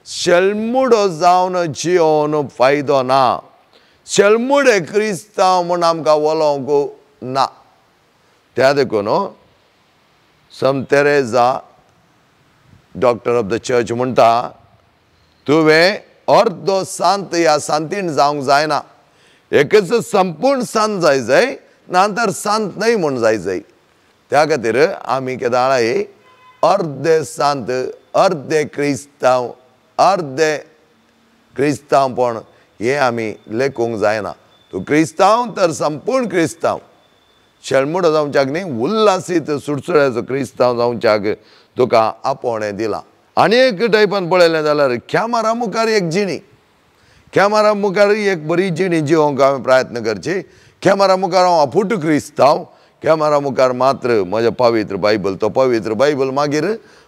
शेलमुडो जावन जियोवन फायदो ना, शेलमुडे क्रिस्तांव म्हूण आमकां वलोवंक ना. त्या देखून Sant Teresa doctor of the church म्हणटा, तुवें अर्दो सांत ह्या सांतीन जावंक जायना, एकच संपूर्ण सांत जाय जाय, ना तर सांत न्हय म्हूण जाय जाय. त्या खातीर आमी केदाळाय अर्दे सांत, अर्दे क्रिस्तांव, अर्दे क्रिस्तांवपण हें आमी लेखूंक जायना. तूं क्रिस्तांव तर संपूर्ण क्रिस्तांव, शेलमुडो जावच्याक न्ही, उल्लासीत सुडसुड्याचो क्रिस्तांव जावच्याक तुका आपोवणें दिलां. आनी एक टायपान पळयलें जाल्यार खेमारा मुखार एक जिणी, खेमारा मुखार एक बरी जिणी जिवोवंक हांवें प्रयत्न करची. खेमारा मुखार हांव आपुट क्रिस्तांव, खेमारा मुखार मात्र म्हजें पवित्र बायबल, तो पवित्र बायबल मागीर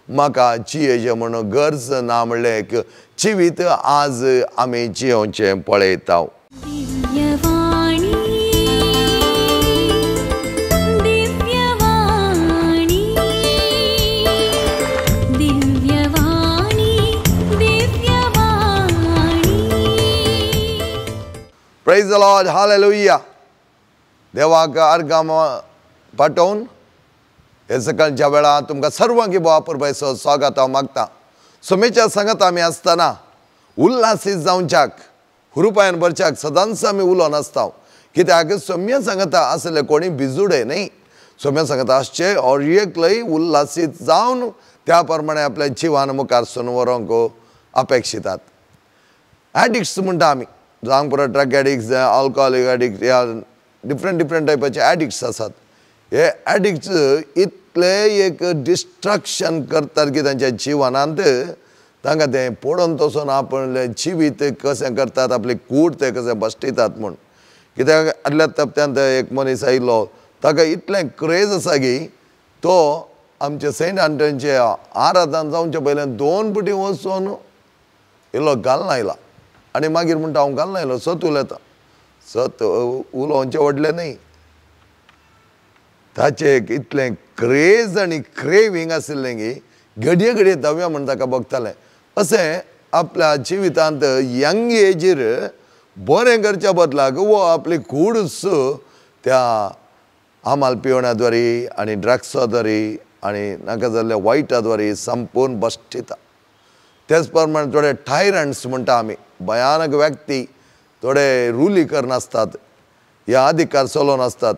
म्हाका जियेचें म्हूण गरज ना म्हणलें एक जिवीत आज आमी जियोवचें पळयता. Praise the Lord, hallelujah. देवाक अर्गां पाठोवन हे सकाळच्या वेळार तुमकां सर्वांक भोव पुरबायचो स्वागत हांव मागता. सोमेच्या सांगात आमी आसतना उल्हासीत जावच्याक, हुरुपायन भरच्याक सदांच आमी उलोवन आसता. कित्याक सोम्या सांगता आसले कोणी भिजुडे न्ही, सोम्या सांगता आसचे और एकलय उल्हासीत जावन त्या प्रमाणे आपल्या जिवान मुखार सून व्हरूंक अपेक्षितात. एडिक्ट्स म्हणटा आमी, जावंक पुरो ड्रग एडिक्ट्स, आल्कोहोलीक एडिक्ट, ह्या डिफरंट डिफरंट टायपाचे एडिक्ट्स आसात. हे एडिक्ट्स इतले एक डिस्ट्रक्शन करतात की तांच्या जिवनांत तांकां तें पडोवन तसोन आपलें जिवीत कशें करतात, आपली कूड ते कशें बसटितात म्हूण. कित्याक आदल्या तप्त्यांत एक मनीस आयिल्लो, ताका इतलें क्रेज आसा की तो आमचे सेंट आंटनचे आराधन जावचे पयलें 2 पुटी वचून इल्लो घालून आयला आनी मागीर म्हणटा हांव घालून आयलो, सत उलयता, सत उलोवचें व्हडलें न्ही. ताचें एक इतलें क्रेज आनी क्रेवींग आशिल्लें की घडये घडये धव्या म्हूण ताका भोगतालें. अशें आपल्या जिवितांत यंग एजीर बरें करच्या बदलाक वो आपली कूडच त्या आमाल पिवण्या द्वारे आनी ड्रग्सा द्वारे आनी नाका जाल्ल्या वायटा द्वारे संपूर्ण बसटिता. तेच प्रमाणे थोडे टायरंट्स म्हणटा आमी, भयानक व्यक्ती, थोडे रुली करनासतात, ह्या अधिकार चलोवन आसतात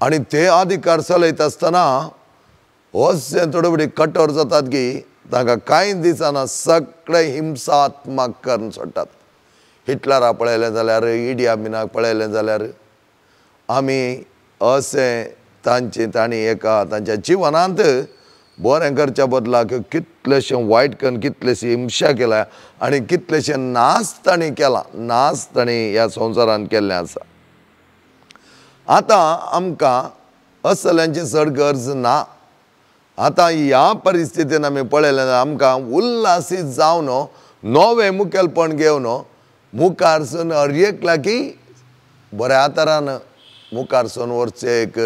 आनी ते अधिकार चलयता आसतना अशें थोडे फुडें कठोर जातात की तांकां कांय दिसना, सगळे हिंसात्मक करून सोडटात. हिटलराक पळयलें जाल्यार, इडी अमीनाक पळयलें जाल्यार आमी अशें तांचे तांणी एका तांच्या जिवनांत बरें करच्या बदलाक कितलेशें वायट करून कितलेशी हिंसा केल्या आनी कितलेशें नाश तांणी केला, नाश तांणी ह्या संवसारांत केल्लें आसा. आतां आमकां असल्यांची चड गरज ना. आतां ह्या परिस्थितीन आमी पळयलें आमकां उल्हासीत जावन नवें मुखेलपण घेवन मुखार सून हर एकल्या की बऱ्या तरान मुखार सून व्हरचें एक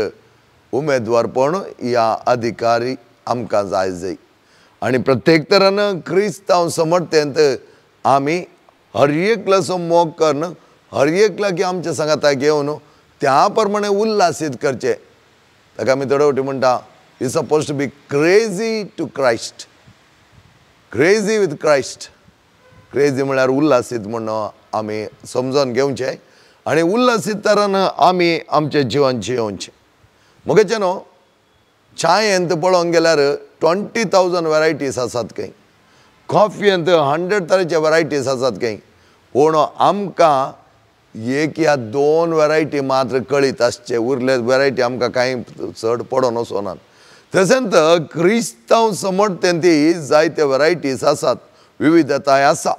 उमेदवारपण ह्या अधिकारी आमकां जाय जाय. आनी प्रत्येक तरान क्रिस्तांव समर्थेंत आमी हर एकल्याचो मोग करून हर एकल्या की आमच्या सांगाता घेवन त्या प्रमाणे उल्हासीत करचें. ताका आमी थोडे फावटी म्हणटा, you suppose to be crazy to Christ, crazy with Christ. Crazy म्हळ्यार उल्हासीत म्हूण आमी समजून घेवचें आनी उल्हासीत तरान आमी आमचें जिवन जियोवचें. म्हगेचें न्हू चायेंत पळोवंक गेल्यार 20,000 वरायटीज आसात खंय, कॉफयेंत 100 तरेचे वरायटीज आसात खंय, पूण आमकां एक या 2 वरायटी मात्र कळीत आसचे, उरले वरायटी आमकां कांय चड पडोन वचनात. तशेंच क्रिस्तांव समर्थेंत जायते वरायटीज आसात, विविधताय आसा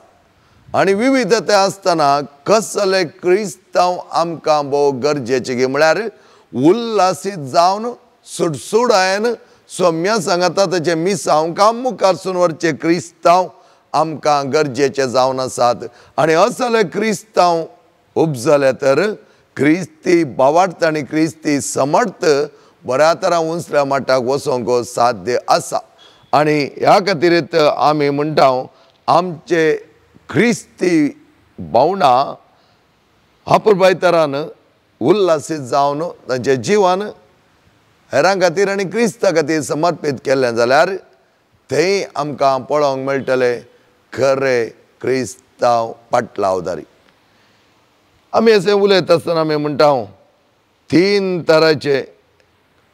आनी विविधताय आसतना कसले क्रिस्तांव आमकां भोव गरजेचे की म्हळ्यार उल्हासीत जावन सुडसुडायन सोम्या सांगाता ताचें मिसांव काम मुखार सून व्हरचे क्रिस्तांव आमकां गरजेचे जावन आसात. आनी असले क्रिस्तांव उपजले तर क्रिस्ती भावार्थ आनी क्रिस्ती समर्थ बऱ्या तरा उंचल्या मठाक वचोंक साध्य आसा. आनी ह्या खातीर आमी म्हणटा आमचे क्रिस्ती भावंडां अपुरबायतरान उल्हासीत जावन तांचे जिवन हेरां खातीर आनी क्रिस्ता खातीर समर्पीत केल्लें जाल्यार थंय आमकां पळोवंक मेळटलें खरें क्रिस्तांव पाटलावदारी। आमी अशें उलयता आसतना आमी म्हणटा तीन तरांचे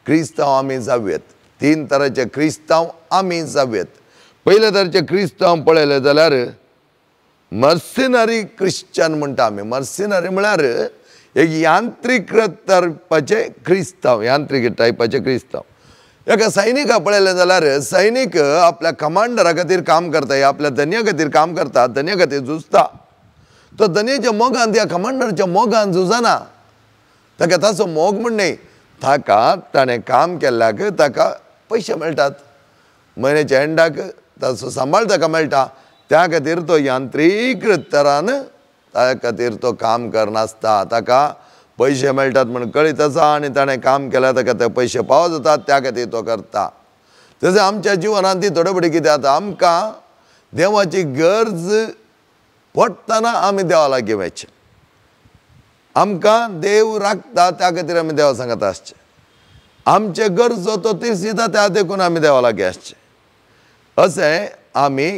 क्रिस्तांव आमी जावयेत, तीन तरांचे क्रिस्तांव आमी जावयेत। पयले तरेचे क्रिस्तांव पळयले जाल्यार मर्सिनरी क्रिश्चन म्हणटा आमी। मर्सिनरी म्हळ्यार एक यांत्रीकृत टायपाचे क्रिस्तांव, यांत्रीक टायपाचे क्रिस्तांव। एका सैनिका पळयलें जाल्यार सैनीक आपल्या कमांडरा खातीर काम करता, आपल्या धनया खातीर काम करता, धनया खातीर झुजता। तो धनयाच्या मोगान, त्या कमांडरच्या मोगान झुजना, ताका ताचो मोग म्हण न्हय, ताका ताणें काम केल्ल्याक ताका पयशे मेळटात, म्हयन्याच्या एंडाक ताचो सांबाळ ताका मेळटा, त्या खातीर तो यांत्रीकृत तरान त्या खातीर तो काम करनासता। ताका पयशे मेळटात म्हण कळीत आसा आनी ताणें काम केल्यार ताका ते पयशे पावो जातात, त्या खातीर तो करता। तशें आमच्या जिवनांत ती थोडे फावटी कितें जाता, आमकां देवाची गरज पडटना आमी देवा लागीं वचचें, आमकां देव राखता त्या खातीर आमी देवा सांगता आसचें, आमचे गरजो तो तिरसिता त्या देखून आमी देवा लागीं आसचें। अशें आमी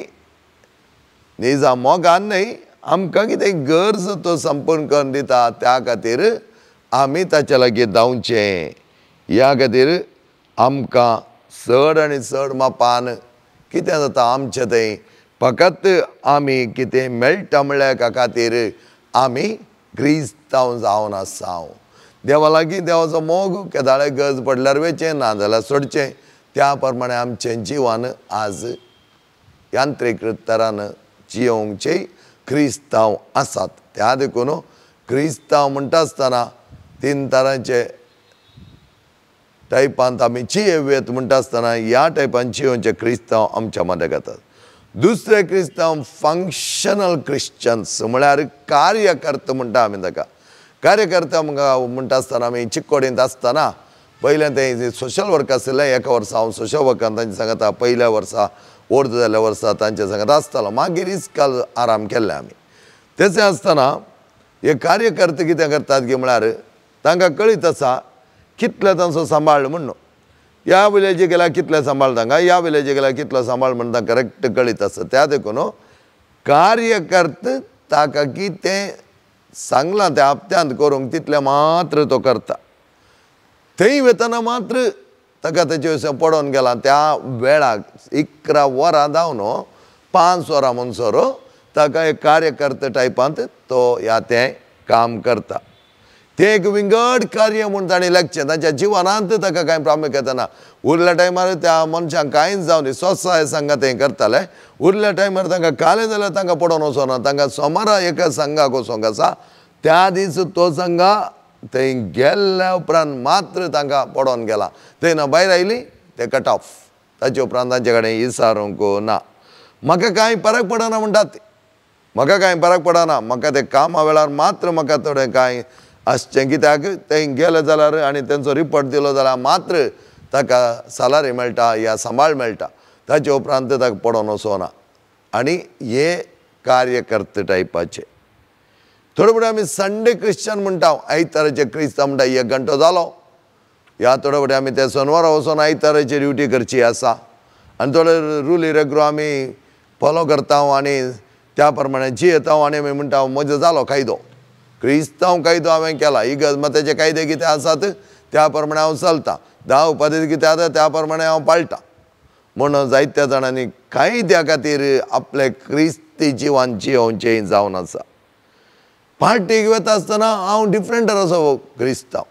निजा मोगान न्हय, आमकां कितें गरज तो संपूर्ण करून दिता त्या खातीर आमी ताच्या लागीं धांवचें। ह्या खातीर आमकां चड आनी चड मापान कितें जाता आमचें थंय फकत आमी कितें मेळटा म्हणल्या खातीर आमी क्रिस्तांव जावन आसा। देवा लागीं देवाचो मोग केदाळे गरज पडल्यार वयचें, ना जाल्यार सोडचें, त्या प्रमाणे आमचें जिवन आज यांत्रीकृत तरान जियोवचे क्रिस्तांव आसात। त्या देखून क्रिस्तांव म्हणटा आसतना तीन तरांचे टायपांत आमी जियेवयेत म्हणटा आसतना ह्या टायपान जियोवचे क्रिस्तांव आमच्या मदें घेतात। दुसरे क्रिस्तांव फंक्शनल क्रिश्चन्स म्हळ्यार कार्यकर्ता म्हणटा आमी ताका। कार्यकर्ता म्हणटा आसतना आमी चिक्कोडींत आसतना पयलें तें सोशल वर्क आशिल्लें, एका वर्सा हांव सोशल वर्कान तांचे सांगता पयल्या वर्सा ओर्द जाल्ल्या वर्सा तांचे सांगता आसतालो, मागीर इस्काल आराम केल्लें आमी। तशें आसतना हे कार्यकर्ते कितें करतात की म्हळ्यार तांकां कळीत आसा कितले तांचो सांबाळ म्हण, ह्या विलेजी गेल्यार कितले सांबाळ तांकां, ह्या विलेजी गेल्यार कितलो सांबाळ म्हण तांकां करेक्ट कळीत आसा। त्या देखून कार्यकर्ते ताका कितें सांगलां त्या हप्त्यांत करूंक तितलें मात्र तो करता। थंय वतना मात्र ताका तेचे वयल्यान पडोवन गेला त्या वेळाक 11 वरां जावन 5 वरां म्हणसर ताका एक कार्यकर्ते टायपांत तो ह्या तें काम करता। तें एक विंगड कार्य म्हूण ताणें लेखचें, तांच्या जिवनांत ताका कांय प्रामुख्यता ना। उरल्या टायमार त्या मनशांक कांयच जावं दी स्वसाय संघा तें करताले, उरल्या टायमार तांकां कालें जाल्यार तांकां पडोवन वचना, तांकां सोमारा एका संघाक वचोंक आसा, त्या दीस तो संघा थंय गेल्ल्या उपरांत मात्र तांकां पडोवन गेला, थंय ना भायर आयली ते कट ऑफ, ताचे उपरांत तांचे कडेन इसारूंक ना। म्हाका कांय फरक पडना म्हणटात ते, म्हाका कांय फरक पडना, म्हाका ते कामा वेळार मात्र म्हाका थोडें कांय आसचें, कित्याक थंय गेले जाल्यार आनी तेंचो रिपोर्ट दिलो जाल्यार मात्र ताका सालारी मेळटा या सांबाळ मेळटा, ताचे उपरांत ताका पडोवन वचना। आनी हे कार्यकर्ते टायपाचे थोडे फावटी आमी संडे क्रिश्चन म्हणटा, आयताराचे क्रिस्तांव म्हणटा, एक घंटो जालो ह्या थोडे फावटी आमी ते सोनवारा वचोन आयताराची ड्युटी करची आसा आनी थोडे रुली रेग्रो आमी फॉलो करता आनी त्या प्रमाणे जियेता आनी आमी म्हणटा म्हजो जालो कायदो, क्रिस्तांव कायदो हांवें केला, इगर्ज माताचे कायदे कितें आसात त्या प्रमाणे हांव चलतां, 10 उपाधी कितें आसा त्या प्रमाणे हांव पाळटां म्हणून जायत्या जाणांनी कायद्या खातीर आपले क्रिस्ती जिवन जियोवचें जावन आसा। पार्टीक वता आसतना हांव डिफरंट असो क्रिस्तांव,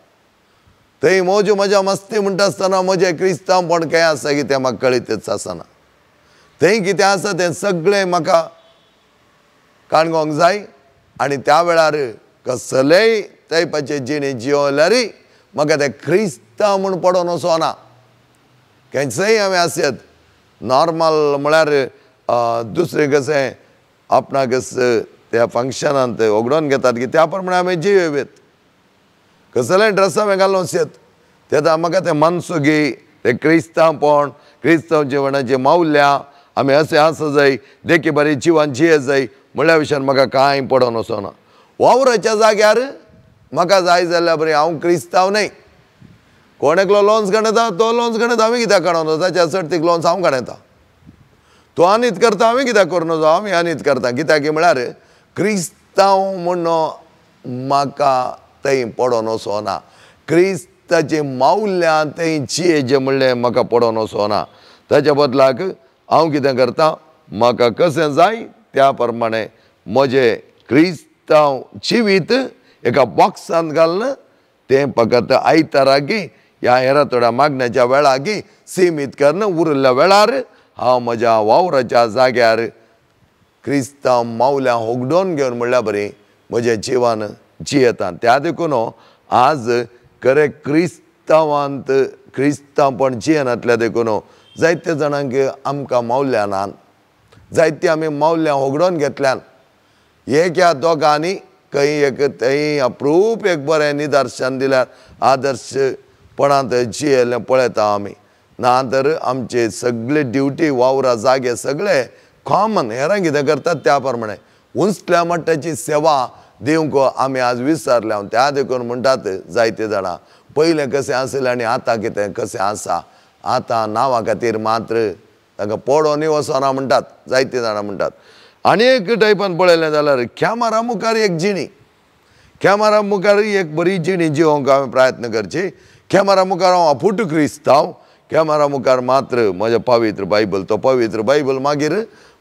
थंय मोजो म्हज्या मस्ती म्हणटा आसतना म्हजें क्रिस्तांवपण खंय आसा की तें म्हाका कळीतच आसना, थंय कितें आसा तें सगळें म्हाका काणकोंक जाय आनी त्या वेळार कसलेय टायपाचे जिणे जिवल्यारय म्हाका तें क्रिस्तांव म्हूण पडोवन वचना। खंयचेय हांवें आसत नॉर्मल म्हळ्यार दुसरें कशें आपणाक त्या फंक्शनांत उगडोवन घेतात की त्या प्रमाणे हांवें जियेवयेत, कसलेय ड्रेस हांवें घालून वचयेत, तेन्ना म्हाका तें मनसुगी तें क्रिस्तांवपण, क्रिस्तांव जिवनाचीं मौल्यां आमी अशें आसा जाय, देखी बरी जिवान जिये जाय म्हणल्या विशयान म्हाका कांय पडोन वचना. वावराच्या जाग्यार म्हाका जाय जाल्यार बरें, हांव क्रिस्तांव न्हय. कोण एकलो लोन्स काडटा तो लोन्स काडटा, हांवें कित्याक काडूं? ताच्या सर्तीक लोन्स हांव काडटा. तो आनीत करता, हांवें कित्याक करूं नजो? हांव आनीत करता. कित्याक म्हळ्यार क्रिस्तांव म्हूण म्हाका थंय पडोन वचना, क्रिस्ताची मावल्यां थंय जियेचें म्हणलें म्हाका पडोन वचना. ताच्या बदलाक हांव कितें करता, म्हाका कशें जाय त्या प्रमाणे म्हजें क्रिस्तांव जिवीत एका बॉक्सांत घालून तें फकत आयताराकी ह्या हेरा थोड्या मागण्याच्या वेळाकी सिमीत करून उरिल्ल्या वेळार हांव म्हज्या वावराच्या जाग्यार क्रिस्तांव मावल्यां होगडोवन घेवन म्हणल्यार बरी म्हजें जिवन जियेता. त्या देखून आज खरें क्रिस्तांवांत क्रिस्तांवपण जियेनातल्या देखून जायते जाणांक आमकां मावल्यां नात, जायते आमी मावल्यां होगडोवन घेतल्यान. एक ह्या दोगांनी खंय एक थंय अप्रूप एक बरें निदर्शन दिल्यार आदर्शपणांत जियेल्लें पळयता आमी. ना तर आमचे सगळे ड्युटी वावरा जागे सगळे कॉमन हेरां कितें करतात त्या प्रमाणे उंचल्या मट्टाची सेवा दिवंक आमी आज विसरल्या. त्या देखून म्हणटात जायते जाणां पयलें कशें आसलें आनी आतां कितें कशें आसा, आतां नांवा खातीर मात्र तांकां पडोनूय वचना म्हणटात जायते जाणां म्हणटात. आनी एक टायपान पळयलें जाल्यार कॅमेरा मुखार एक जिणी, कॅमेरा मुखार एक बरी जिणी जिवंक हांवें प्रयत्न करची. कॅमेरा मुखार हांव आपुट क्रिस्तांव, कॅमेरा मुखार मात्र म्हजें पवित्र बायबल, तो पवित्र बायबल मागीर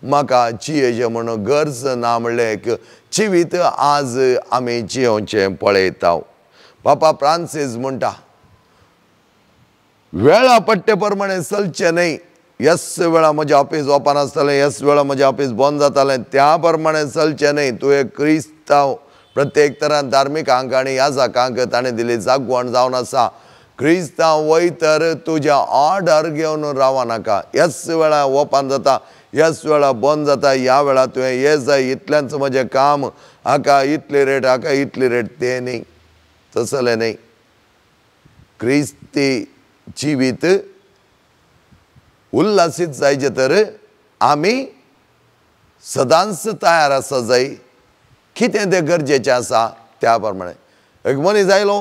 म्हाका जियेचें म्हूण गरज ना म्हणलें एक जिवीत आज आमी जियोवचें पळयता. पापा फ्रांसीस म्हणटा वेळा पट्टे प्रमाणे चलचें न्हय. येस वेळा म्हजें ऑफीस ओपन आसतालें, येस वेळा म्हजें ऑफीस बंद जातालें, त्या प्रमाणे चलचें न्हय. तूं एक क्रिस्तांव प्रत्येक तरान धार्मिकांक आनी याजकांक ताणें दिली जागवण जावन आसा. क्रिस्तांव वय तर तुज्या ऑर्डर घेवन रावो नाका. येस वेळा ओपन जाता, येस वेळा बंद जाता, ह्या वेळा तुवें ये जाय इतलेंच म्हजें काम, हाका इतली रेट हाका इतली रेट, तें न्ही, तसलें न्ही. क्रिस्ती जिवीत उल्हासीत जायचें तर आमी सदांच तयार आसा जाय, कितें तें गरजेचें आसा त्या प्रमाणे. एक मनीस आयलो,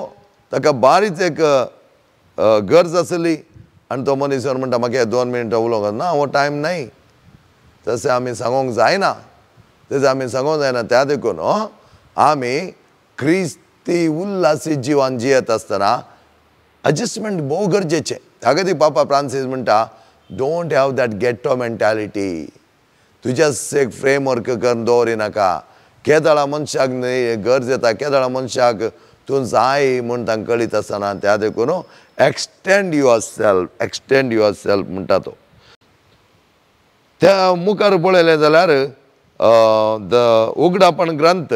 ताका बारीच एक गरज आसली आनी तो मनीस येवन म्हणटा म्हाका 2 मिनटां उलोवंक ना, हो टायम न्हय. तशें आमी सांगूंक जायना, तशें आमी सांगूंक जायना. त्या देखून आमी क्रिस्ती उल्हासीत जिवन जियेत आसतना एडजस्टमेंट भोव गरजेचें. त्या खातीर पापा फ्रांसीस म्हणटा don't have that ghetto mentality. तुज्याच एक फ्रेमवर्क करून दवरिनाका. केदळा मनशाक न्हय गरज येता, केदळा मनशाक तूं जाय म्हूण तांकां कळीत आसना. त्या देखून extend yourself, extend yourself म्हणटा तो. त्या मुखार पळयलें जाल्यार the उगडापण ग्रंथ,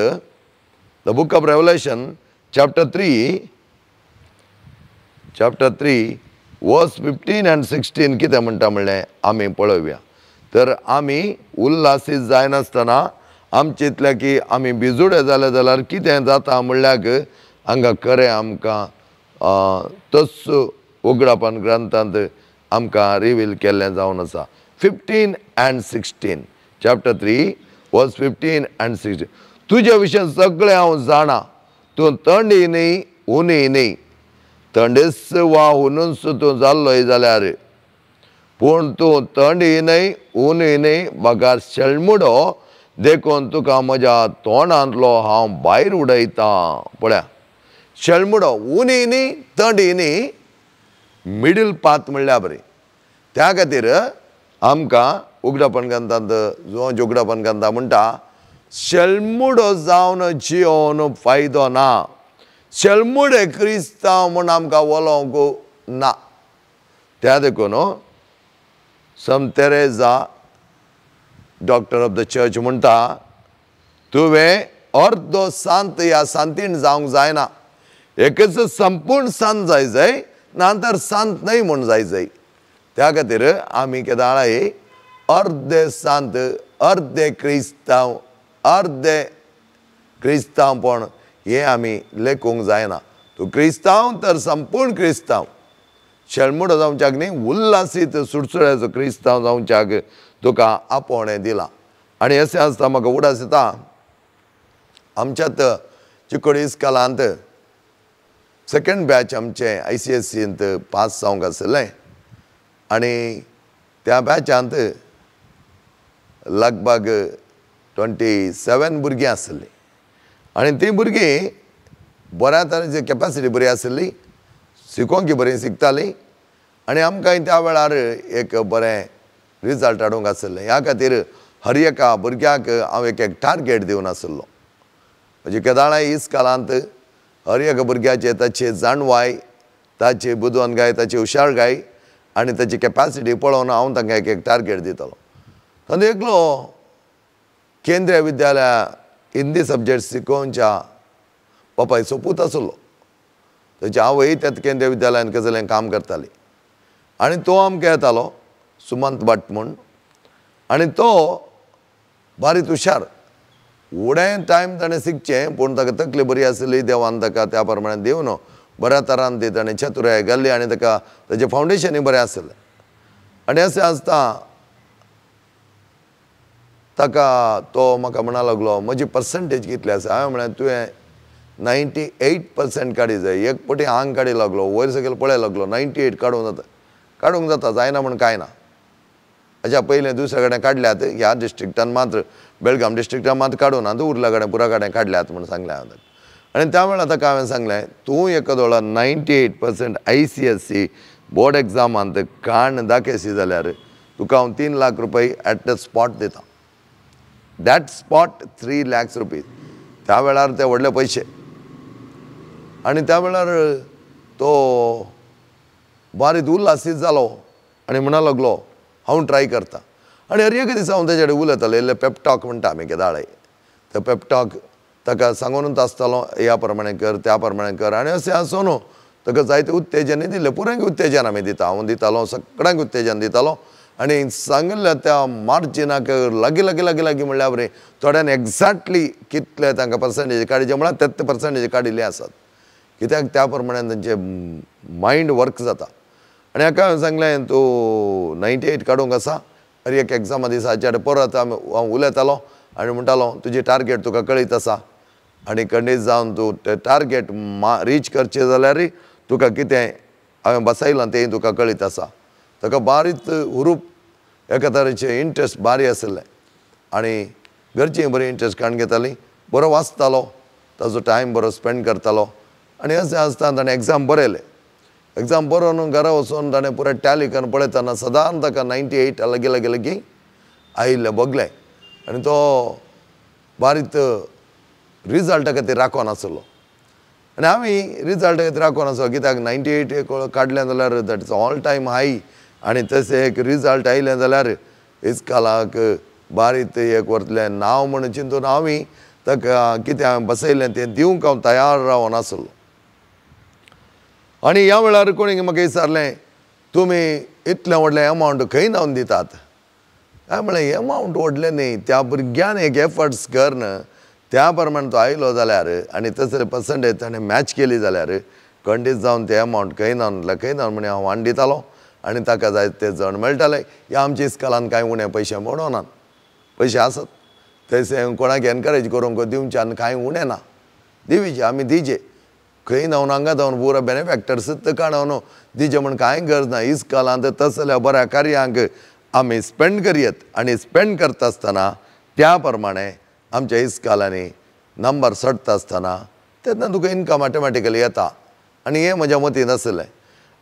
the book of Revelation chapter 3, chapter 3 verse 15 and 16 कितें म्हणटा म्हणलें आमी पळोवया. तर आमी उल्हासीत जायनासतना आमचे इतल्या की आमी भिजुडे जाले जाल्यार कितें जाता म्हणल्यार हांगा खरें आमकां तस उगडापण ग्रंथांत आमकां रिवील केल्लें जावन आसा. 15 and 16 chapter 3 verse 15 and 16. तुज्या विशय सगळें हांव जाणा, तूं थंडी न्ही उनी न्ही, थंडेच वा हुनूच तूं जाल्लोय जाल्यार, पूण तूं थंडी न्हय उनी न्हय बगार शेळमुडो, देखून तुका म्हज्या तोंडांतलो हांव भायर उडयतां. पळया, शेळमुडो, उनी न्ही थंडी न्ही, मिडल पाथ म्हणल्यार बरी. त्या खातीर आमकां उगडापण ग्रंथांत जो उगडापण ग्रंथा म्हणटा शेळमुडो जावन जियोवन फायदो ना, शेळमुडे क्रिस्तांव म्हूण आमकां उलोवंक ना. त्या देखून Sant Teresa doctor of the church म्हणटा तुवें अर्दो सांत ह्या सांतीण जावंक जायना, एकच संपूर्ण सांत जाय जाय, ना तर सांत न्हय म्हूण जाय जाय. त्या खातीर आमी केदाळाय अर्दे सांत, अर्दे क्रिस्तांव, अर्दे क्रिस्तांवपण हें आमी लेखूंक जायना. तूं क्रिस्तांव तर संपूर्ण क्रिस्तांव, शेळमुडो जावच्याक न्ही, उल्हासीत सुडसुड्याचो क्रिस्तांव जावच्याक तुका आपोवणें दिलां. आनी अशें आसता म्हाका उडास येता आमच्यात चिकोडी इस्कालांत सेकेंड बॅच आमचें ICSCंत पास जावंक आशिल्लें आनी त्या बॅचांत लगभग 27 भुरगीं आशिल्लीं आनी तीं भुरगीं बऱ्या तरेची कॅपेसिटी बरी आशिल्ली, शिकोवंक बरी शिकतालीं आनी आमकां त्या वेळार एक बरें रिजल्ट हाडूंक आशिल्लें. ह्या खातीर हर एका भुरग्याक हांव एक एक टार्गेट दिवन आशिल्लो. म्हणजे केदाळाय इस्कालांत हर एका भुरग्याचे ताची जाणवाय, ताची बुदवंतकाय, ताची हुशारकाय आनी ताची कॅपेसिटी पळोवन हांव तांकां एक एक टार्गेट दितालो. तातूंत एकलो केंद्रीय विद्यालय हिंदी सब्जेक्ट शिकोवच्या बापायचो पूत आशिल्लो. ताची आवय त्याच केंद्रीय विद्यालयान कसलें काम करताली आनी तो आमकां येतालो सुमंत भट म्हूण आनी तो बारीक हुशार, उडें टायम ताणें शिकचें पूण ताका तकली बरी आशिल्ली, देवान ताका त्या प्रमाणे दिवन बऱ्या तरान ती ताणें चतुराय घाल्ली आनी ताका ताचें फावंडेशनूय बरें आशिल्लें. आनी अशें आसता ताका तो म्हाका म्हणा लागलो म्हजी पर्संटेज कितली आसा. हांवें म्हळें तुवें 98% काडी जाय. एक पटी आंग काडी लागलो, वयर सकयल पळय लागलो, 98 काडूंक जाता, काडूंक जाता, जायना म्हूण कांय ना. हाच्या पयलें दुसऱ्या कडेन काडल्यात ह्या डिस्ट्रिक्टान मात्र, बेळगांव डिस्ट्रिक्टान मात काडूं ना, उरल्या कडेन पुरा कडेन काडल्यात म्हूण सांगलें हांवें ताका. आनी त्या वेळार ताका हांवें सांगलें तूं एका 98% ICSC board एग्जामांत काण दाखयशी जाल्यार तुका हांव 3 लाख रुपया एट the spot दिता. That spot 3 lakhs rupees. त्या वेळार ते व्हडले पयशे. आनी त्या वेळार तो बारीक उल्हासीत जालो आनी म्हणा लागलो हांव ट्राय करता. आनी हर एक दिसा हांव ताचे कडेन उलयतालो, इल्लें पेपटॉक म्हणटा आमी केदाळाय, तो पेपटॉक ताका सांगूनच आसतालो ह्या प्रमाणे कर त्या प्रमाणे कर. आनी अशें आसून न्हू ताका जायते उत्तेजनूय दिलें, पुरांक उत्तेजन आमी दिता, हांव दितालो सगळ्यांक उत्तेजन दितालो. आनी सांगिल्ल्या त्या मार्जिनाक लागीं लागीं लागीं लागीं म्हणल्यार बरें थोड्यान एग्जॅक्टली कितले तांकां पर्संटेज काडिचे म्हळ्यार तेच पर्संटेज काडिल्ले आसात, कित्याक त्या प्रमाणे तांचें मायंड वर्क जाता. आनी हाका हांवें सांगलें तूं 98 काडूंक आसा, हर एक एग्जामा दिसा हाचे परत आमी हांव उलयतालो आनी म्हणटालो तुजी टार्गेट तुका कळीत आसा आनी खंडीत जावन तूं तें टार्गेट रीच करचें जाल्यार तुका कितें हांवें बसयलां तें तुका कळीत आसा. ताका बारीक हुरूप एका तरेचें इंट्रस्ट बारी आशिल्लें आनी घरचीं बरी इंट्रस्ट काडून घेतालीं, बरो वाचतालो, ताजो टायम बरो स्पेंड करतालो. आनी अशें आसतना ताणें एग्जाम बरयलें. एग्जाम बरोवन घरा वचून ताणें पुराय टॅली करून पळयतना सदांच ताका 98 लागीं लागीं लागीं आयिल्लें बगलें आनी तो बारीक रिजल्टा खातीर राखून आसलो. आनी आमी रिजल्टा खातीर राखून आसलो कित्याक 98 काडलें जाल्यार that is all time high आनी तशें एक रिजल्ट आयलें जाल्यार इस्कालाक बारीक एक वरतलें नांव म्हूण चिंतून आमी ताका कितें हांवें बसयलें तें दिवंक हांव तयार रावन आसलो. आनी ह्या वेळार कोणी म्हाका विचारलें तुमी इतलें व्हडलें एमावंट खंय धांवन दितात? हांवें म्हणलें एमावंट व्हडलें न्ही, त्या भुरग्यान एक एफर्ट्स करून त्या प्रमाणे तो आयलो जाल्यार आनी तसले पर्संटेज ताणें मॅच केली जाल्यार खंडीत जावन ते एमावंट खंय धांवन खंय धांवन म्हण हांव हाडून दितालो आनी ताका जाय ते जण मेळटाले. ह्या आमच्या इस्कालान कांय उणें पयशे म्हणोनात, पयशे आसत तशें कोणाक एनकरेज करूंक दिवच्यान कांय उणें ना, दिवचे आमी दिजे खंय धांवन हांगा धांवन पुरो बेनिफॅक्टर्स काडून दिजे म्हण कांय गरज ना. इस्कालांत तसल्या बऱ्या कार्यांक आमी स्पेंड करयत आनी स्पेंड करता आसतना त्या प्रमाणे आमच्या इस्कालांनी नंबर चडटा आसतना तेन्ना तुका इनकम ऑटोमॅटिकली येता. आनी हें म्हज्या मतींत आसलें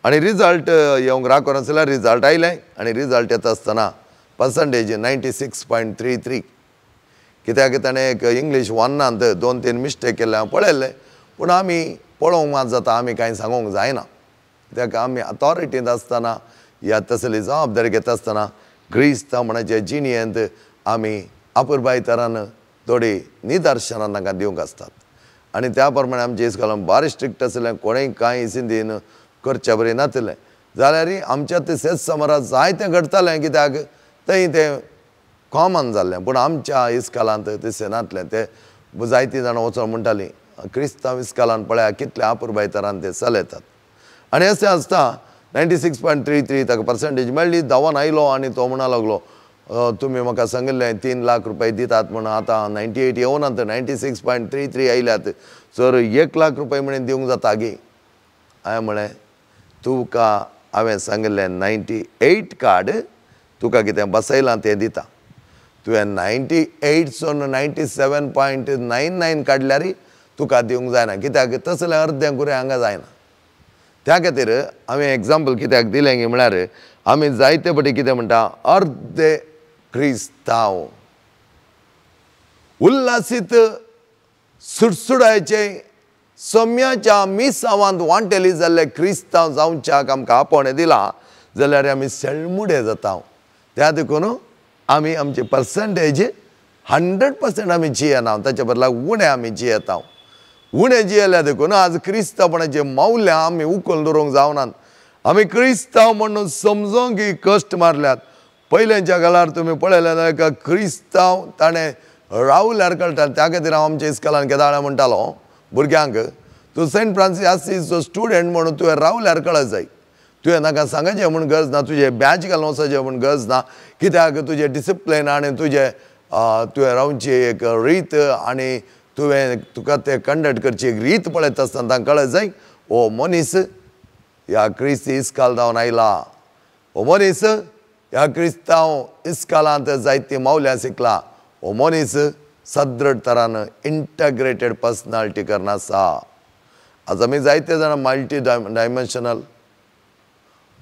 आनी रिजल्ट येवंक राखून आसल्यार रिजल्ट आयलें आनी रिजल्ट येता आसतना पर्संटेज 96.33. कित्याक ताणें एक इंग्लीश वनांत 2-3 मिस्टेक केल्ले हांव पळयल्लें, पूण आमी पळोवंक मात जाता, आमी कांय सांगूंक जायना कित्याक आमी अथॉरिटींत आसतना ह्या तसली जबाबदारी घेता आसतना क्रिस्तांव म्हणाचे जिणेंत आमी अपुरबाय तरान थोडी निदर्शनां तांकां दिवंक आसतात. आनी त्या प्रमाणे आमचे इस्कोलान बारीक स्ट्रिक्ट आसलें, कोणेय कांय सिंदीन करच्या बरी नासलें जाल्यार आमच्या ते सेच समरात जायतें घडटालें कित्याक थंय तें कॉमन जाल्लें, पूण आमच्या इस्कालांत तशें नासलें. ते जायतीं जाणां वचोन म्हणटालीं क्रिस्तांव इस्कालान पळया कितले अपुरबाय तरान ते चलयतात. आनी अशें आसता 96.33 ताका पर्संटेज मेळ्ळी, धांवन आयलो आनी तो म्हणा लागलो तुमी म्हाका सांगिल्लें 3 लाख रुपया दितात म्हणून, आतां 98 येवनात, 96.33 आयल्यात, सर 1 लाख रुपया म्हणून दिवंक जाता गी? हांवें म्हळें तुका हांवें सांगिल्लें 98 कार्ड, तुका कितें बसयलां तें दिता, तुवें 98 97.99 काडल्यार तुका दिवंक जायना, कित्याक तसलें अर्दें कुरें हांगा जायना. त्या खातीर हांवें एग्जाम्पल कित्याक दिलें गी म्हळ्यार आमी जायते फावटी कितें म्हणटा, अर्दे क्रिस्तांव उल्हासीत सुडसुडायचे सम्याच्या मिसावांत वांटेली जाल्ले क्रिस्तांव जावच्याक आमकां आपोवणें दिलां जाल्यार आमी सेळमुडे जाता. त्या देखून आमी आमची पर्संटेज 100% आमी जियेना, ताच्या बदला उणें आमी जियेता. उणें जियेल्या देखून आज क्रिस्तांवपणाचे मावल्या आमी उखल दवरूंक जावनात. आमी क्रिस्तांव म्हणून समजोंक की कश्ट मारल्यात. पयल्याच्या काळार तुमी पळयलें जाल्यार क्रिस्तांव ताणें रावल्यार कळटा. त्या खातीर हांव आमच्या इस्कॉलान केदाळा म्हणटालो भुरग्यांक, तूं सेंट फ्रांसीस आसीसचो स्टुडंट म्हणून तुवें रावल्यार कळत जाय, तुवें नाका सांगाचें म्हूण गरज ना, तुजें बॅच घालून वचपाचें म्हूण गरज ना, कित्याक तुजें डिसिप्लीन आनी तुजें तुवें रावची एक रीत आनी तुवें तुका ते कंडक्ट करची एक रीत पळयता आसतना तांकां कळत जाय, हो मनीस ह्या क्रिस्ती इस्काल जावन आयला, हो मनीस ह्या क्रिस्तांव इस्कालांत जायतीं मावल्यां शिकला, हो मनीस सदृढ तरान इंटग्रेटेड पर्सनालिटी करून आसा. आज आमी जायते जाणां मल्टी डायमेन्शनल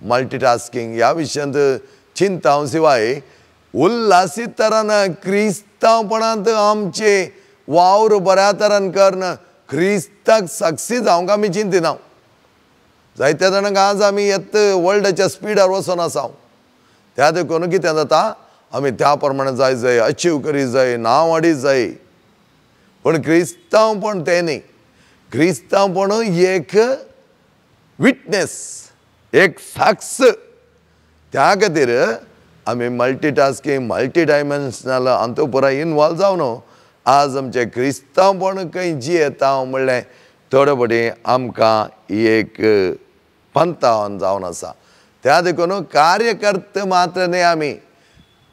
मल्टीटास्कींग ह्या विशयांत चिंता शिवाय उल्हासीत तरान क्रिस्तांवपणांत आमचे वावर बऱ्या तरान करून क्रिस्ताक सक्सेस जावंक आमी चिंतिना. जायत्या जाणांक आज आमी येत वर्ल्डाच्या स्पिडार वचोन आसा. त्या देखून कितें जाता, आमी त्या प्रमाणे जाय जाय, अचीव करी जाय, नांव हाडी जाय, पूण क्रिस्तांवपण तें न्ही. क्रिस्तांवपण एक विटनेस, एक साक्ष. त्या खातीर आमी मल्टीटास्कींग मल्टी डायमेन्शनल हातूंत पुराय इनवॉल्व जावन आज आमचें क्रिस्तांवपण खंय जियेता म्हणलें थोडे फावटी आमकां एक पंथावन जावन आसा. त्या देखून कार्यकर्ते मात्र न्ही, आमी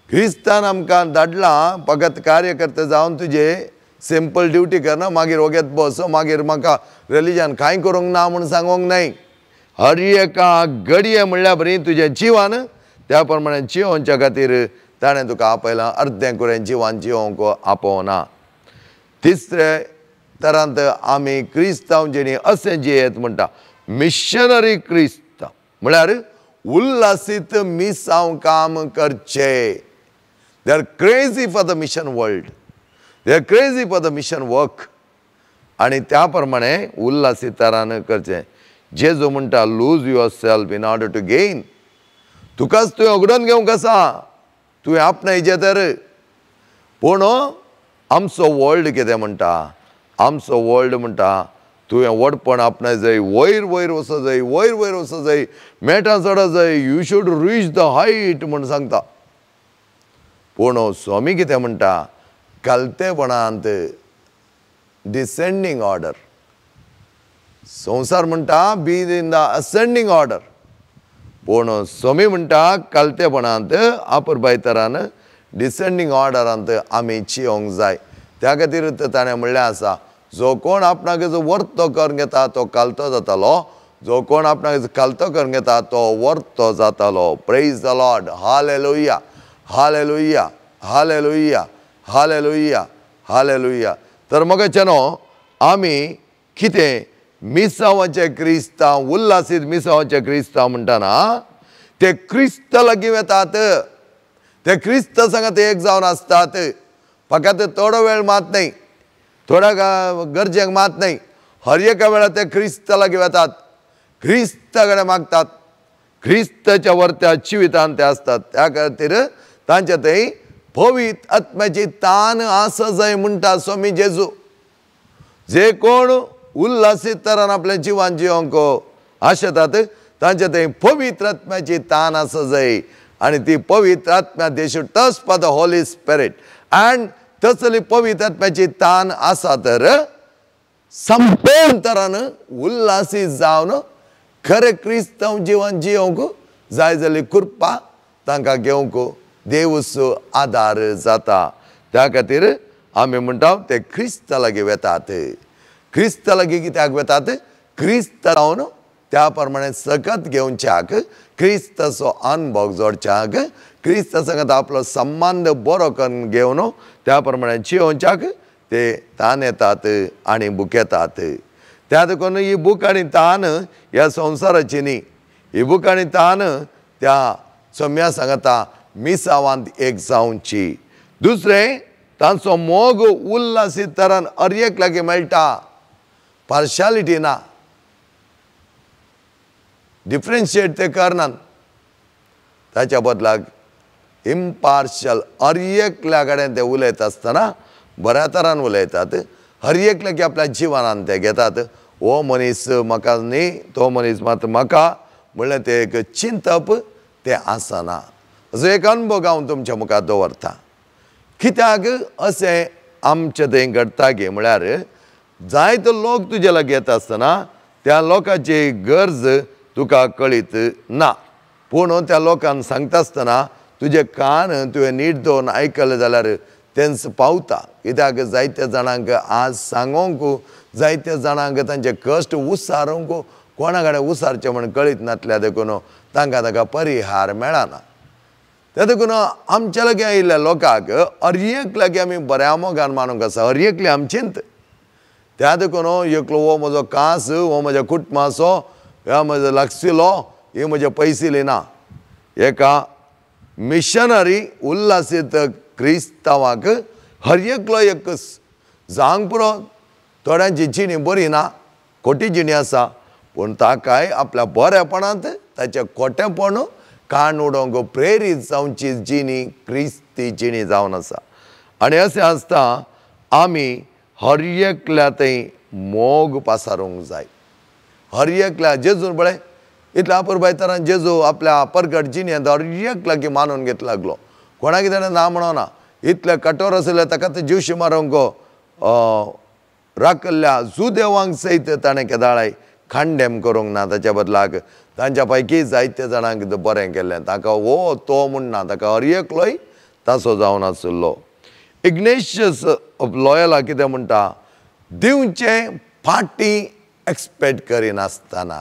क्रिस्तान आमकां धाडलां फकत कार्यकर्ते जावन तुजे सिंपल ड्युटी करना, मागीर वगेत बस, मागीर म्हाका रिलीजन कांय करूंक ना म्हूण सांगूंक न्हय. हर एका घडये म्हणल्यार बरी तुजें जिवन त्या प्रमाणे जिवोवच्या खातीर ताणें तुका आपयलां, अर्दें कुरें जिवान जिवोवंक आपोवना. तिसरे तरांत आमी क्रिस्तांव जेणी अशें जियेत म्हणटा, मिशनरी क्रिस्तांव म्हळ्यार उल्हासीत मिसांव काम करचें. They are crazy for the mission world, they are crazy for the mission work. आनी त्या प्रमाणे उल्हासीत तरान करचें. जेजू म्हणटा lose yourself in order to gain. तुकाच तुवें उगडून घेवंक आसा, तुवें आपणायचें तर. पूण आमचो वर्ल्ड कितें म्हणटा, आमचो वर्ल्ड म्हणटा तुवें व्हडपण आपणाय जाय, वयर वयर वचो जाय, वयर वयर वचो जाय, मेटां चडो जाय, you should reach the height म्हूण सांगता. पूण स्वामी कितें म्हणटा, कलतेपणांत डिसेंडींग ऑर्डर. संवसार म्हणटा be in the ascending order, पूण स्वामी म्हणटा कलतेपणांत आपुरबाय तरान डिसेंडींग ऑर्डरांत आमी जियोंक जाय. त्या खातीर ताणें म्हणलें आसा, जो कोण आपणाक जो वर्तो करून घेता तो कालतो जातालो, जो कोण आपणाक कालतो करून घेता तो वर्तो जातालो. Praise the Lord. Hallelujah, hallelujah, hallelujah, hallelujah, hallelujah. तर मगाच्यानो आमी कितें मिसांवाचे क्रिस्तांव, उल्हासीत मिसांवाचे क्रिस्तांव म्हणटाना ते क्रिस्ता लागीं वेतात, ते क्रिस्त सांगात एक जावन आसतात. फकत थोडो वेळ मात न्हय, थोड्या गरजेक मात न्हय, हर एका वेळार ते क्रिस्ता लागीं वेतात, क्रिस्ता कडेन मागतात, क्रिस्ताच्या वरत्या जिवितान ते आसतात. त्या खातीर तांच्या थंय पवित्र आत्म्याची तान आसा जाय म्हणटा स्वामी जेजू. जे कोण उल्हासीत तरान आपल्या जिवान जिवंक आशेतात तांच्या थंय पवित्र आत्म्याची तान आसा जाय. आनी ती पवित्र आत्म्या they should thirst for the Holy Spirit. And तसली पवित्र आत्म्याची तान आसा तर संपूर्ण तरान उल्हासीत जावन खरें क्रिस्तांव जिवन जिवंक जाय जाल्ली कृपा तांकां घेवंक देवूच आदार जाता. त्या खातीर आमी म्हणटा ते क्रिस्ता लागीं वेतात. क्रिस्ता लागीं कित्याक वेतात? क्रिस्त जावन त्या प्रमाणे सकत घेवच्याक, क्रिस्ताचो अनुभव जोडच्याक, क्रिस्ता संगत आपलो संबंद बरो करून घेवन त्या प्रमाणे जियोवच्याक ते तान येतात आनी भुकेतात. त्या देखून ही भूक आनी तान ह्या संवसाराची न्ही, ही भूक आनी तान त्या सम्या सांगता मिसावांत एक जावची. दुसरें, तांचो मोग उल्हासीत तरान हर एक लागीं मेळटा, पार्शालिटी ना, डिफरन्शिएट ते करनात. ताच्या बदलाक इम्पार्शल हर एकल्या कडेन ते उलयता आसतना बऱ्या तरान उलयतात, हर एकल्याक आपल्या जिवनान ते घेतात. हो मनीस म्हाका न्ही, तो मनीस मात म्हाका म्हणल्यार तें एक चिंतप तें आसना. असो एक अनुभव हांव तुमच्या मुखार दवरता. कित्याक अशें आमचें थंय घडटा गे म्हळ्यार जायतो लोक तुजे लागीं येता आसतना त्या लोकांची गरज तुका कळीत ना, पूण त्या लोकांक सांगता आसतना तुजे कान तुवें नीट दवरून आयकलें जाल्यार तेंच पावता. कित्याक जायत्या जाणांक आज सांगोंक, जायत्या जाणांक तांचे कश्ट उसारूंक कोणा कडेन उसारचें म्हण कळीत नासल्या देखून तांकां ताका परिहार मेळना. त्या देखून आमच्या लागीं आयिल्ल्या लोकांक हर एक लागीं आमी बऱ्या मोगान मानूंक आसा, हर एकली आमचेंत. त्या देखून एकलो हो म्हजो कास, हो म्हज्या कुटुंबाचो, ह्या म्हजो लागशिलो, हे म्हजे पयसिले ना. एका मिशनरी उल्हासीत क्रिस्तांवाक हर एकलो एक जावंक पुरो. थोड्यांची जिणी बरी ना, खोटी जिणी आसा, पूण ताकाय आपल्या बरेपणांत ताचें खोटेपण कान उडोवंक प्रेरीत जावची जिणी क्रिस्ती जिणी जावन आसा. आनी अशें आसता आमी हर एकल्या थंय मोग पासारूंक जाय. हर एकल्या जेजून पळय इतल्या अपुरबाय तरान जेजू आपल्या परगट जिणेंत हर एक लागीं मानून घेत लागलो, कोणाक ताणें ना म्हणना. इतले कठोर आशिल्ले ताका ते जिवशी मारूंक राखल्ल्या जुदेवांक सयत ताणें केदाळाय खांडेम करूंक ना. ताच्या बदलाक तांच्या पैकी जायते जाणांक बरें केल्लें, ताका हो तो म्हूण ना, ताका हर एकलोय तासो जावन आशिल्लो. इग्नेशियस ऑफ लॉयला कितें म्हणटा, दिवचें फाटीं एक्सपेक्ट करिनासतना,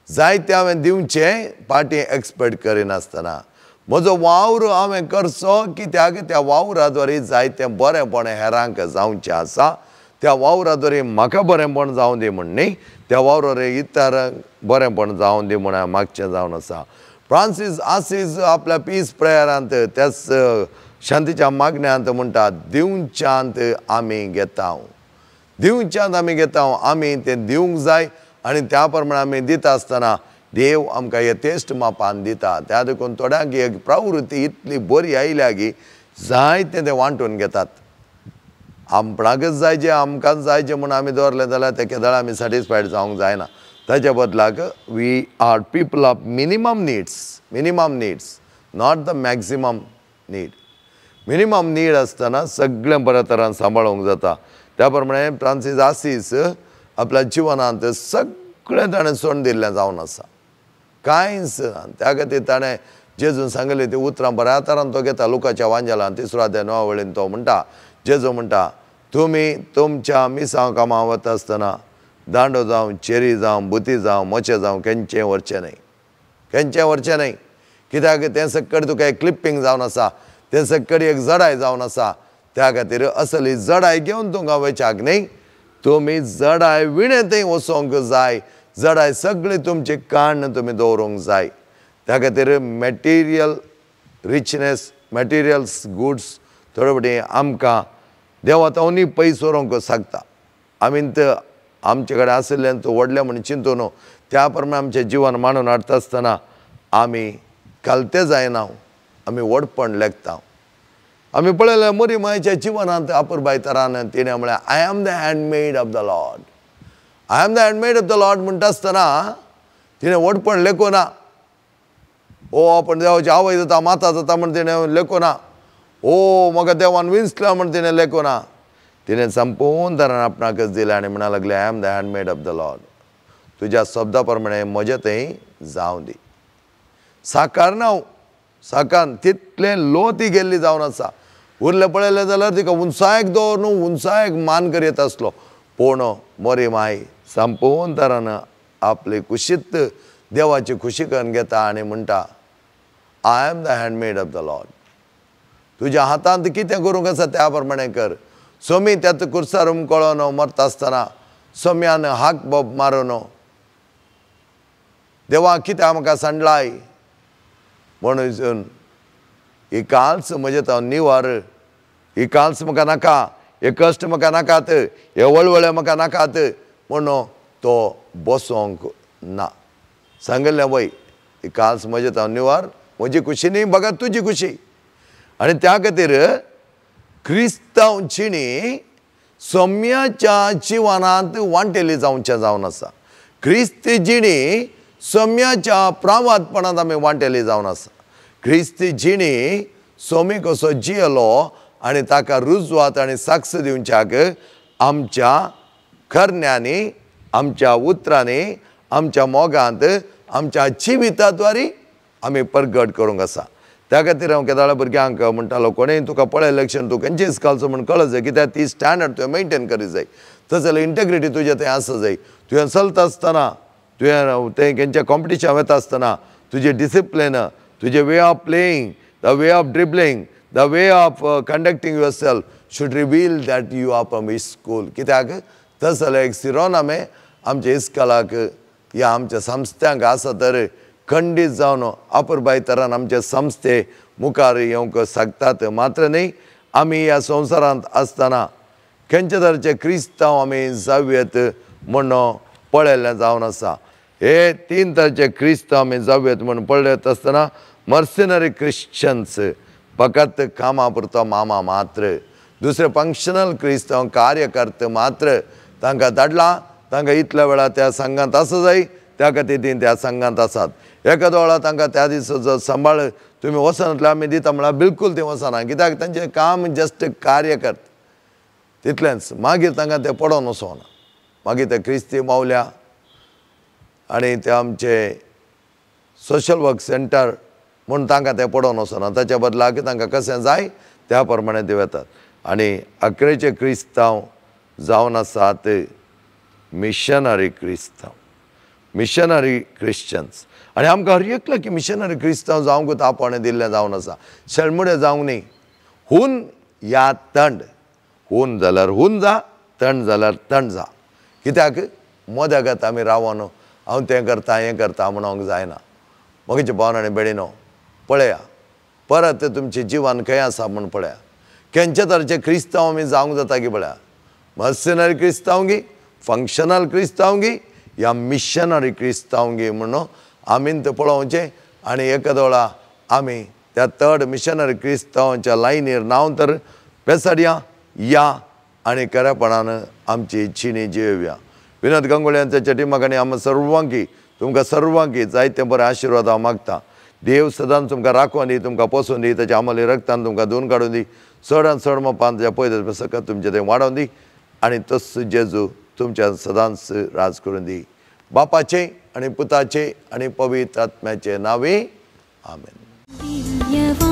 जायते हांवें दिवचें फाटीं एक्सपेक्ट करिनासतना म्हजो वावर हांवें करचो, कित्याक त्या वावरा द्वारे जायतें बरेंपण हेरांक जावचें आसा, त्या वावरा द्वारे म्हाका बरेंपण जावं दी म्हण न्ही, त्या वावरा इतरांक बरेंपण जावं दी म्हण मागचें जावन आसा. फ्रांसीस आसीस आपल्या पीस प्रेयरांत त्याच शांतीच्या मागण्यांत म्हणटा, दिवच्यांत आमी घेता, दिवच्यांत आमी घेता, आमी तें दिवंक जाय आनी त्या प्रमाणे आमी दिता आसतना देव आमकां यथेश्ट मापान दिता. त्या देखून थोड्यांक एक प्रवृत्ती इतली बरी आयल्या की जायतें तें वांटून घेतात. आपणाकच जाय जें आमकांच जाय जें म्हूण आमी दवरलें जाल्यार ते केदळ आमी सॅटिस्फायड जावंक जायना. ताच्या बदलाक we are people of minimum needs, minimum needs, not the maximum need. Minimum need आसतना सगळें बऱ्या तरान सांबाळूंक जाता. त्या प्रमाणे फ्रांसीस आसीस आपल्या जिवनांत सगळें ताणें सोडून दिल्लें जावन आसा, कांयच ना. त्या खातीर ताणें जेजून सांगलें ती उतरां बऱ्या तरान तो घेता. लुकाच्या वांजेलान तिसरो अध्याय 9 वळीन तो म्हणटा, जेजू म्हणटा, तुमी तुमच्या मिसांव कामां वता आसतना दांडो जावं, चेरी जावं, बुती जावं, मोचे जावं, केंचें व्हरचें न्हय, केंचें व्हरचें न्हय. कित्याक तें सक्कड तुका एक क्लिपींग जावन आसा, तें सक्कड एक जडाय जावन आसा. त्या खातीर असली जडाय घेवन तुमकां वयच्याक न्हय, तुमी जडाय विणें थंय वचोंक जाय, जडाय सगळी तुमची काण्ण तुमी दवरूंक जाय. त्या खातीर मॅटिरियल रिचनेस, मॅटिरियल्स गुड्स थोडे फावटी आमकां देवा तावनी पयस व्हरूंक शकता. आमी आमचे कडेन आशिल्ल्यान तो व्हडलें म्हूण चिंतून त्या प्रमाणे आमचें जिवन मांडून हाडटा आसतना आमी कलते जायना, आमी व्हडपण लेखता. आमी पळयलें मोरी मायच्या जिवनांत अपुरबाय तरान तिणें म्हळें, I am the handmaid of the Lord, I am the handmaid of the Lord म्हणटा आसतना तिणें व्हडपण लेखूं ना. ओ आपण देवाची आवय जाता, माता जाता म्हण तिणें लेखूं ना. ओ म्हाका देवान विंचला म्हण तिणें लेखूं ना. तिणें संपूर्ण तरान आपणाकच दिलें आनी म्हणा लागलें, I am the handmaid of the Lord, तुज्या शब्दा प्रमाणे म्हजें थंय जावं दी. साकार ना साकान तितलें लो ती गेल्ली जावन आसा. उरलें पळयलें जाल्यार तिका उंचायक दवर न्हू उंचायक मान करयत आसलो. पूण मोरी माय संपूर्ण तरान आपली कुशीत देवाची खुशी करून घेता आनी म्हणटा, I am the handmaid of the Lord. तुज्या हातांत कितें करूंक आसा त्या प्रमाणे कर. सोमी त्यात कुर्सार उमकळोन मरता आसतना सोम्यान हाक बोब मारून देवा कित्याक म्हाका सांडलाय म्हणून ही काल्स म्हजें तो निवार, ही काल्स म्हाका नाका, हे कश्ट म्हाका नाकात, हे वळवळे म्हाका नाकात म्हणून तो बसोंक ना. सांगिल्लें वय ही काल्स म्हजें तो निवार, म्हजी खुशी न्ही बघा तुजी खुशी. आनी त्या खातीर क्रिस्तांव जिणी सम्याच्या जिवनांत वांटेली जावचें जावन आसा. क्रिस्ती जिणी सम्याच्या प्रावादपणांत आमी वांटेली जावन आसा. क्रिस्ती जिणी सोमी कसो जियेलो आनी ताका रुजवात आनी साक्ष दिवच्याक आमच्या करण्यांनी, आमच्या उतरांनी, आमच्या मोगांत, आमच्या जिविताद्वारी आमी परगट करूंक आसा. त्या खातीर हांव केदाळा भुरग्यांक म्हणटालो, कोणेय तुका पळय इलेक्शन तूं खंयचे इस्कालचो म्हण कळत जाय, कित्याक ती स्टँडर्ड तुवें मेनटेन करीत जाय. तशें जाल्यार इंटेग्रिटी तुजें थंय आसा जाय. तुवें चलता आसतना, तुवें तें खंयच्या कॉम्पिटिशन वता आसतना तुजें डिसिप्लीन, तुजें way of playing, the way of dribbling, the way of conducting yourself should reveal that you are from school. कित्याक तशें जाल्यार एक सिरोनामे आमच्या इस्कॉलाक या आमच्या संस्थ्यांक आसा तर खंडीत जावन अपुरबाय तरान आमचे संस्थे मुखार येवंक शकतात. मात्र न्ही आमी ह्या संवसारांत आसतना खंयच्या तरेचे क्रिस्तांव आमी जावयेत म्हूण पळयल्लें जावन आसा. हे तीन तरेचे क्रिस्तांव आमी जावयेत म्हूण पळयत आसतना मर्सिनरी क्रिश्चन्स फकत कामा पुरतो मामा मात्र, दुसरे फंक्शनल क्रिस्तांव कार्यकर्ते मात्र, तांकां धाडला तांकां इतल्या वेळा त्या संघांत आसा जाय त्या खातीर ती त्या संघांत आसात. एखादो वेळा तांकां त्या दिसाचो सांबाळ तुमी वचनातले आमी दिता म्हळ्यार बिलकूल ती वचना, कित्याक तांचें काम जस्ट कार्यकर्त तितलेंच. मागीर तांकां तें पडोन वचना. मागीर ते क्रिस्ती मावल्या आनी ते आमचे सोशल वर्क सेंटर म्हूण तांकां तें पडोन वचना, ताच्या बदलाक तांकां कशें जाय त्या प्रमाणे ते वतात. आनी अकरेचे क्रिस्तांव जावन आसात मिशनरी क्रिस्तांव, मिशनरी क्रिश्चन्स. आनी आमकां हर एकल्या की मिशनरी क्रिस्तांव जावंकूच आपोवणें दिल्लें जावन आसा. शेळमुडे जावंक न्ही, हून या तंड, हून जाल्यार हून जा, तंड जाल्यार तंड जा. कित्याक मदगत आमी रावन हांव तें करता हें करता म्हणूंक जायना. म्हगेचे भावन आनी भयणीनो पळया परत तुमचें जिवन खंय आसा म्हूण पळया. खंयच्या तरेचे क्रिस्तांव आमी जावंक जाता की पळया, मर्सिनरी क्रिस्तांव गी, फंक्शनल क्रिस्तांव गी या मिशनरी क्रिस्तांव गी म्हणून आमी तें पळोवचें. आनी एखादो वेळा आमी त्या थर्ड मिशनरी क्रिस्तांवाच्या लायनीर नांव तर पेसाडया या आनी खरेपणान आमची जिणी जियोवया. विनोद गांगुली यांच्या टिमाक आनी आमकां सर्वांकी तुमकां सर्वांकी जायते बरे आशिर्वाद हांव मागता. देव सदांच तुमकां राखून दी, तुमकां पोसून दी, ताच्या आमली रक्तान तुमकां धुवन काडून दी, चडान चड मोपान ताच्या पयस सकत तुमचें तें वाडोवन दी आनी तस जेजू तुमच्या सदांच राज करून दी. बापाचे आनी पुताचे आनी पवित्र आत्म्याचे नांवे आमेन.